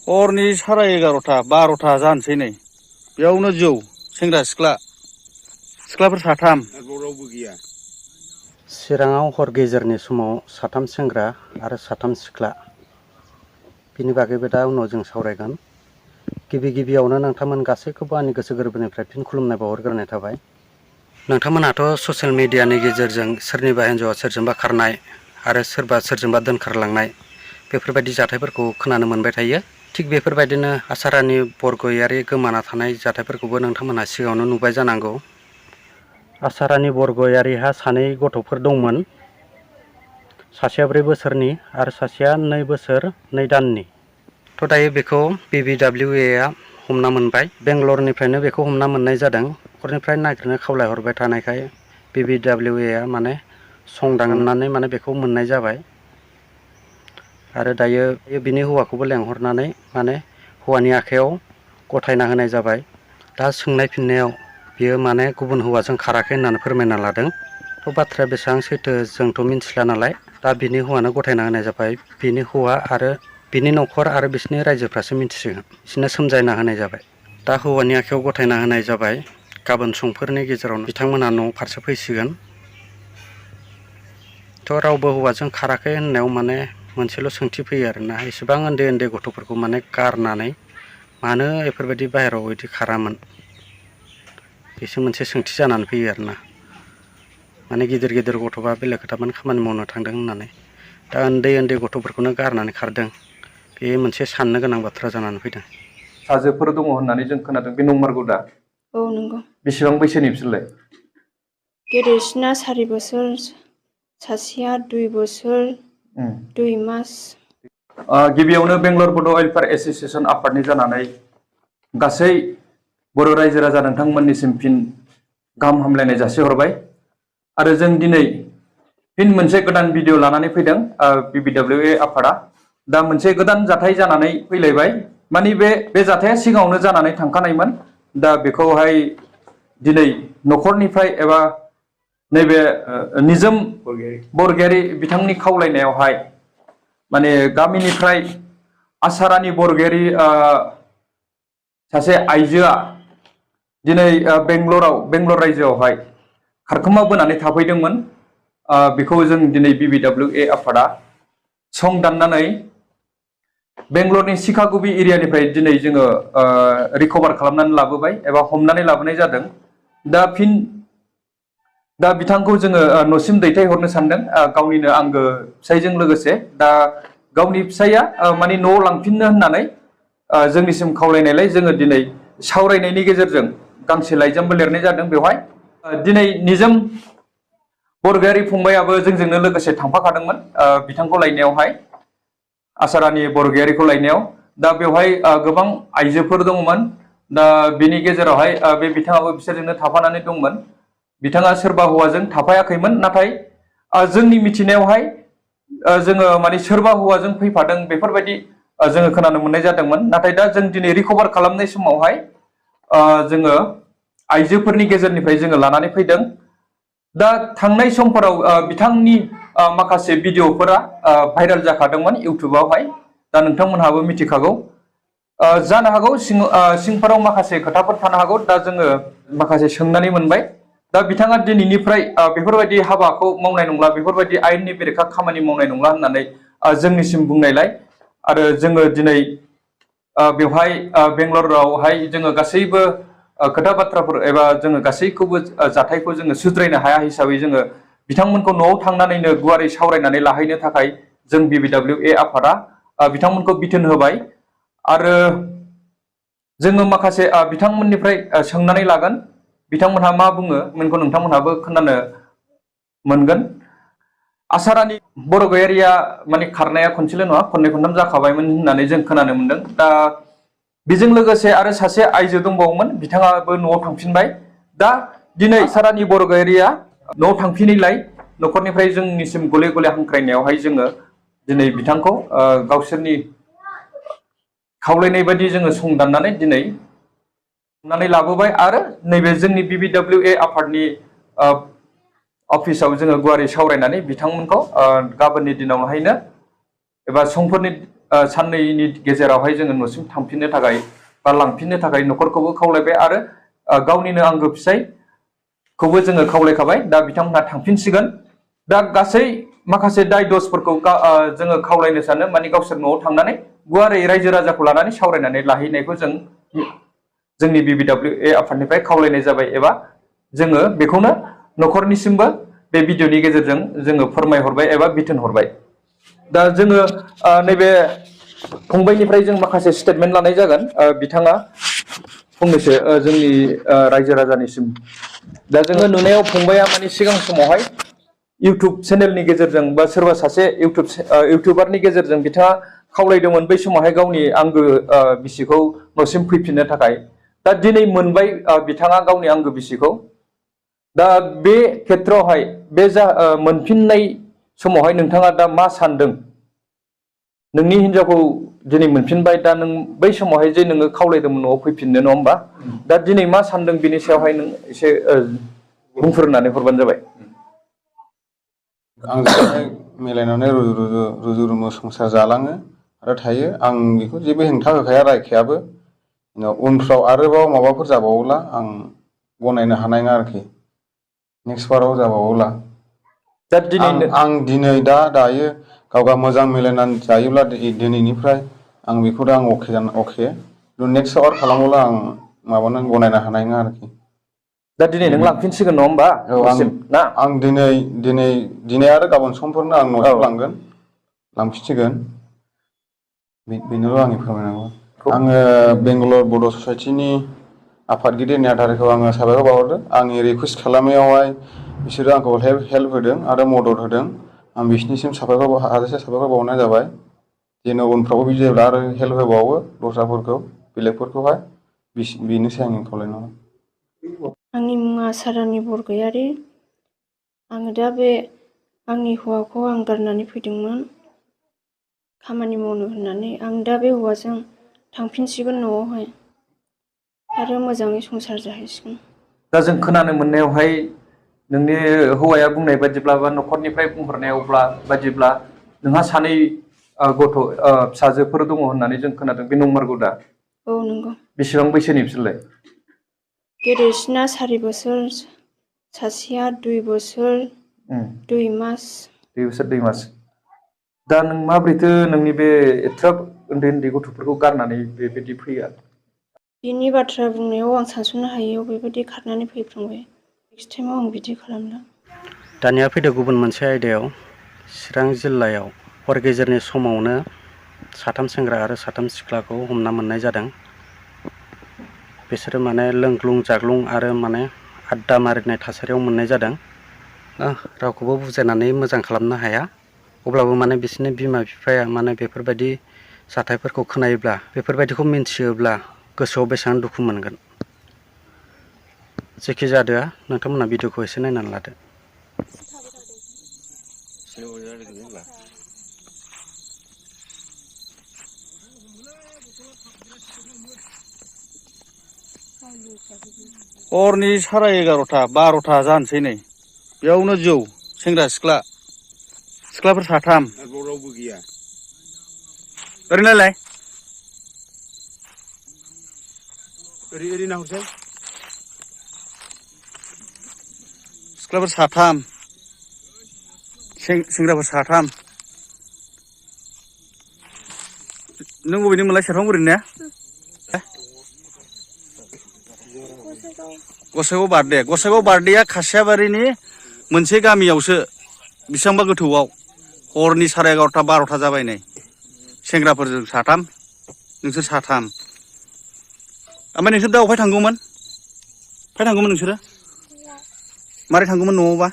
हरनि 11:30 12टा जानोसै नै बेयावनो जौ सेंग्रा सिख्लाफोर साथाम रावबो गैया। चिराङाव हर गेजेरनि समाव साथाम सेंग्रा आरो साथाम सिख्ला बिनि बागैबो दा उनाव जों सावरायगोन। गिबियावनो नोंथांमोन गासैखौबो आंनि गोसो गोरबोनिफ्राय फिन खुलुमनाय बावहरग्रोनाय थाबाय। नोंथांमोनाथ' ससियेल मिडियानि गेजेरजों सोरनिबा हिन्जावा सोरजोंबा खारनाय आरो सोरबा सोरजोंबा दोनखारलांनाय बेफोरबायदि जाथायफोरखौ खोनानो मोनबाय थायो। थिग बेफोरबायदिनो आसारानि बरगयारि गोमाना थानाय जाथायफोरखौबो नोंथांमोनहा सिगाङावनो नुबाय जानांगौ। आसारानि बरगयारिहा सानै गथ'फोर दंमोन। सासेया 4 बोसोरनि आरो सासेया 2 बोसोर 2 दाननि। थ' दायो बेखौ BBWA हमना मोनबाय। बेंगलरनिफ्रायनो बेखौ हमना मोननाय जादों। न'खरनिफ्राय नागिरनो खावलायहरबाय थानायखाय BBWA माने संदाननानै माने बेखौ मोननाय जाबाय। आरो दायो बिनि हौवाखौबो लेंहरनानै माने हौवानि आखायाव गथायना होनाय जाबाय। दा सोंनाय फिननायाव बियो माने गुबुन हौवाजों खाराखै होननानै फोरमायना लादों। थ' बाथ्राया बेसेबां सैथो जोंथ' मिथिला नालाय दा बिनि हौवानो गथायना होनाय जाबाय। बिनि हौवा आरो बिनि न'खर आरो बिसोरनि रायजोफ्रासो मिथिसिगोन। बिसोरनो सोमजायना होनाय जाबाय। दा हौवानि आखायाव गथायना होनाय जाबाय। गाबोन समफोरनि गेजेरावनो बिथांमोना न' फारसे फैसिगोन। थ' रावबो हौवाजों खाराखै होननायाव माने मोनसेल' सोंथि फैयो आरोना, एसेबां उन्दै गथ'फोरखौ माने गारनानै मानो बेफोरबायदि बाहेरायाव बिदि खारामोन, बेसो मोनसे सोंथि जानानै फैयो आरोना। माने गिदिर गथ'बा बेलेग खोथामोन, खामानि मावनो थांदों होननानै। दा उन्दै गथ'फोरखौनो गारनानै खारदों, बे मोनसे साननो गोनां बाथ्रा जानानै फैदों। फिसाजोफोर दङ होननानै जों खोनादों, बे नंमारगौ दा? औ नंगौ। बेसेबां बैसोनि बिसोरलाय? गेदेरसिना 4 बोसोर, सासेया 2 बोसोर 2 मास। गिबियावनो बेंगलर बड' वेलफेयार एस'सिएशन आफादनि जानानै गासै बर' रायजो राजा नोंथांमोननिसिम फिन गाहाम हामलायनाय जासिहरबाय। आरो जों दिनै फिन मोनसे गोदान भिडिअ लानानै फैदों BBWA आफादा। दा मोनसे गोदान जाथाय जानानै फैलायबाय। मानि बे जाथाया सिगाङावनो जानानै थांखानायमोन। दा बेखौहाय दिनै न'खरनिफ्राय एबा नैबे निजोम बरगयारी बिथांनि खावलायनायावहाय माने गामिनिफ्राय आसारानि बरगयारी सासे आइजोआ दिनै बेंगलर रायजोआवहाय खारखोमा बोनानै थाफैदोंमोन। बेखौ जों दिनै BBWA आफादा सं दाननानै बेंगलरनि सिखागुबि एरियानिफ्राय दिनै जोङो रिकभार खालामनानै लाबोबाय एबा हमनानै लाबोनाय जादों। दा बिथांखौ जोङो न'सिम दैथायहरनो सानदों, गावनिनो आंगो फिसायजों लोगोसे। दा गावनि फिसाया माने न'आव लांफिननो होननानै जोंनिसिम खावलायनायलाय जोङो दिनै सावरायनायनि गेजेरजों गांसे लाइजामबो लिरनाय जादों। बेवहाय दिनै निजोम बरगयारी फंबायाबो जोंजोंनो लोगोसे थांफाखादोंमोन बिथांखौ लायनायावहाय, आसारानि बरगयारीखौ लायनायाव। दा बेवहाय गोबां आइजोफोर दंमोन। दा बिनि गेजेरावहाय बे बिथाङाबो बिसोरजोंनो थाफानानै दंमोन। बिथाङा सोरबा हौवाजों थाफायाखैमोन, नाथाय जोंनि मिथिनायावहाय जोङो माने सोरबा हौवाजों फैफादों बेफोरबायदि जोङो खोनानो मोननाय जादोंमोन। नाथाय दा जों दिनै रिकभार खालामनाय समावहाय जोङो आइजोफोरनि गेजेरनिफ्राय जोङो लानानै फैदों। दा थांनाय समफोराव बिथांनि माखासे भिडिअफोरा भाइरेल जाखादोंमोन इउटुबावहाय। दा नोंथांमोनहाबो मिथिखागौ जानो हागौ, सिंफोराव माखासे खोथाफोर थानो हागौ। दा जोङो माखासे सोंनानै मोनबाय। दा बिथाङा दिनैनिफ्राय बेफोरबायदि हाबाखौ मावनाय नंला, बेफोरबायदि आयेननि बेरेखा खामानि मावनाय नंला होननानै जोंनिसिम बुंनायलाय, आरो जोङो दिनै बेवहाय बेंगलरावहाय जोङो गासैबो खोथा बाथ्राफोर एबा जोङो गासैखौबो जाथायखौ जोङो सुद्रायनो हाया हिसाबै जोङो बिथांमोनखौ न'आव थांनानैनो गुवारै सावरायनानै लाहैनो थाखाय जों BBWA आफादा बिथांमोनखौ बिथोन होबाय। आरो जोङो माखासे बिथांमोननिफ्राय सोंनानै लागोन, बिथांमोनहा मा बुङो बेखौ नोंथांमोनहाबो खोनानो मोनगोन। आसारानि बरगयारिया माने खारनाया खनसेल' नङा, खननै खनथाम जाखाबायमोन होननानै जों खोनानो मोनदों। दा बेजों लोगोसे आरो सासे आइजो दंबावोमोन, बिथाङाबो न'आव थांफिनबाय। दा दिनै आसारानि बरगयारिया न'आव थांफिनैलाय न'खरनिफ्राय जोंनिसिम गले गले हांख्रायनायावहाय जोङो दिनै बिथांखौ गावसोरनि खावलायनाय बायदि जोङो संदाननानै दिनै हमनानै लाबोबाय। आरो नैबे जोंनि BBWA आफादनि अफिसाव जोङो गुवारै सावरायनानै बिथांमोनखौ गाबोननि दिनावहायनो एबा समफोरनि साननैनि गेजेरावहाय जोङो न'सिम थांफिननो थाखाय बा लांफिननो थाखाय न'खरखौबो खावलायबाय आरो गावनिनो आंगो फिसायखौबो जोङो खावलायखाबाय। दा बिथांमोनहा थांफिनसिगोन। दा गासै माखासे दाय दसफोरखौ जोङो खावलायनो सानो, माने गावसोर न'आव थांनानै गुवारै रायजो राजाखौ लानानै सावरायनानै लाहैनायखौ जोंनि BBWA आफादनिफ्राय खावलायनाय जाबाय, एबा जोङो बेखौनो न'खरनिसिमबो बे भिडिअनि गेजेरजों जोङो फोरमायहरबाय एबा बिथोन हरबाय। दा जोङो नैबे फंबायनिफ्राय जों माखासे स्टेटमेन्ट लानाय जागोन। बिथाङा फंनैसो जोंनि रायजो राजानिसिम। दा जोङो नुनायाव फंबाया माने सिगां समावहाय इउटुब चेनेलनि गेजेरजों बा सोरबा सासे इउटुबारनि गेजेरजों बिथाङा खावलायदोंमोन बै समावहाय गावनि आंगो बिसिखौ न'सिम फैफिननो थाखाय। दा दिनै मोनबाय बिथाङा गावनि आंगो बिसिखौ। दा बे खेथ्रआवहाय बे मोनफिननाय समावहाय नोंथाङा दा मा सानदों? नोंनि हिनजावखौ दिनै मोनफिनबाय, दा नों बै समावहाय जे नोङो खावलायदोंमोन न'आव फैफिननो, नङा होमबा? दा दिनै मा सानदों बिनि सायावहाय नों एसे बुंफोरनानै हरबानो जाबाय। आंजोंहाय मिलायनानै रुजु रुमु संसार जालाङो आरो थायो। आं बेखौ जेबो हेंथा होखाया, रायखायाबो। उनफ्राव आरोबाव माबाफोर जाबावोब्ला आं गनायनो हानाय नङा आरोखि, नेक्स्ट बाराव जाबावोब्ला। दा दिनै आं दिनै दायो गावगा मोजां मिलायनानै जायोब्ला दिनैनिफ्राय आं बेखौ आं अके। नेक्स्ट बार खालामोब्ला आं माबानानै गनायनो हानाय नङा आरोखि। दा दिनै नों लांफिनसिगोन नङा होमबा? आं दिनै आरो गाबोन समफोरनो आं न'सिम लांगोन, लांफिनसिगोन। बेनोल' आंनि फोरमायनांगौ। आङो बेंगालर बड' ससाइटिनि आफादगिरि नेहाथारिखौ आङो साबायखर बावहरदों। आंनि रिकुवेस्ट खालामनायावहाय बिसोरो आंखौ हेल्प होदों आरो मदद होदों। आं बिसोरनिसिम हाजासे साबायखर बावनाय जाबाय। जेन' उनफ्रावबो बिदि जेब्ला आरो हेल्प होबावो दस्राफोरखौ, बेलेगफोरखौहाय, बेनोसै आंनि खावलायनांगौ। आंनि मुङा सारानि बरगयारि। आङो दा बे आंनि हौवाखौ आं गारनानै फैदोंमोन खामानि मावनो होननानै। आं दा बे हौवाजों थांफिनसिगोन न'आवहाय आरो मोजाङै संसार जाहैसिगोन। दा जों खोनानो मोननायावहाय नोंनि हौवाया बुंनाय बायदिब्ला बा न'खरनिफ्राय बुंहरनायाव बायदिब्ला नोंहा सानै फिसाजोफोर दङ होननानै जों खोनादों। बे नंमारगौ दा? औ नंगौ। बेसेबां बैसोनि बिसोरलाय? गेदेरसिना 4 बोसोर, सासेया 2 बोसोर 2 मास। 2 बोसोर 2 मास। दा नों माबोरैथो नोंनि बे एथ्राब उन्दै उन्दै गथ'फोरखौ गारनानै बेबायदि फैया? बिनि बाथ्रा बुंनायाव आं सानस'नो हायैयाव बेबायदि खारनानै फैफ्लांबाय। नेक्स्ट टाइमाव आं बिदि खालामला। दानिया फैदो गुबुन मोनसे आयदायाव। चिरां जिल्लायाव हर गेजेरनि समावनो 3 सेंग्रा आरो 3 सिख्लाखौ हमना मोननाय जादों। बिसोरो माने लोंग्लुं जाग्लुं आरो माने आड्डा मारिनाय थासारियाव मोननाय जादों। रावखौबो बुजायनानै मोजां खालामनो हाया। अब्लाबो माने बिसोरनि बिमा बिफाया माने बेफोरबायदि जाथायफोरखौ खोनायोब्ला, बेफोरबायदिखौ मिन्थियोब्ला गोसोआव बेसेबां दुखु मोनगोन। जेखि जादोआ, नोंथांमोना भिडिअखौ एसे नायनानै लादो। हरनि 11:30 12 जानोसै नै, बेयावनो जौ, सेंग्रा सिख्लाफोर 3। रावबो गैया। ओरै नायलाय। ओरै नाहरसाय। सिख्लाफोर 3, सेंग्राफोर 3। नों बबेनिमोनलाय? सेरफांगुरिनि ने? गसाइगाव बारदे। गसाइगाव बारदेया खासियाबारिनि मोनसे गामियावसो, बेसेबांबा गोथौआव। हरनि 11:30 12 जाबाय नै। सेंग्राफोरजों 3, नोंसोर 3। ओमफ्राय नोंसोर दा अबहाय थांगौमोन? अबहाय थांगौमोन नोंसोरो? मारै थांगौमोन न'आवबा?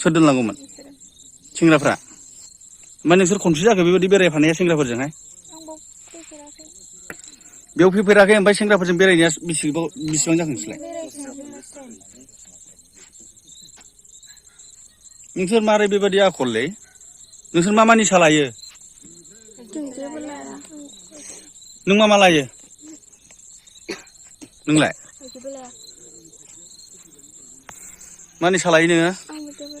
सोर दोनलांगौमोन? सेंग्राफ्रा? ओमफ्राय नोंसोर खनबेसे जाखो बेबायदि बेरायफानाया सेंग्राफोरजोंहाय? बेयाव फैफेराखै? ओमफ्राय सेंग्राफोरजों बेरायनाया बेसेबां जाखो नोंसोरलाय? नोंसोर मारै बेबायदि आखललै? नोंसोर मा निसा लायो? नों मा लायो? नोंलाय? मा निसा लायो नोङो?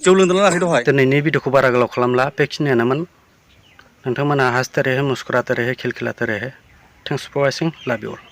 जौ लोंदोंना लोङाखै दहाय? दिनैनि भिडिअखौ बारा गोलाव खालामला, बेखिनियानोमोन। नोंथांमोना हासते रहे मुस्कुराते रहे खिलखिलाते रहे थेंक्स फर वाचिं लाभ इउ अल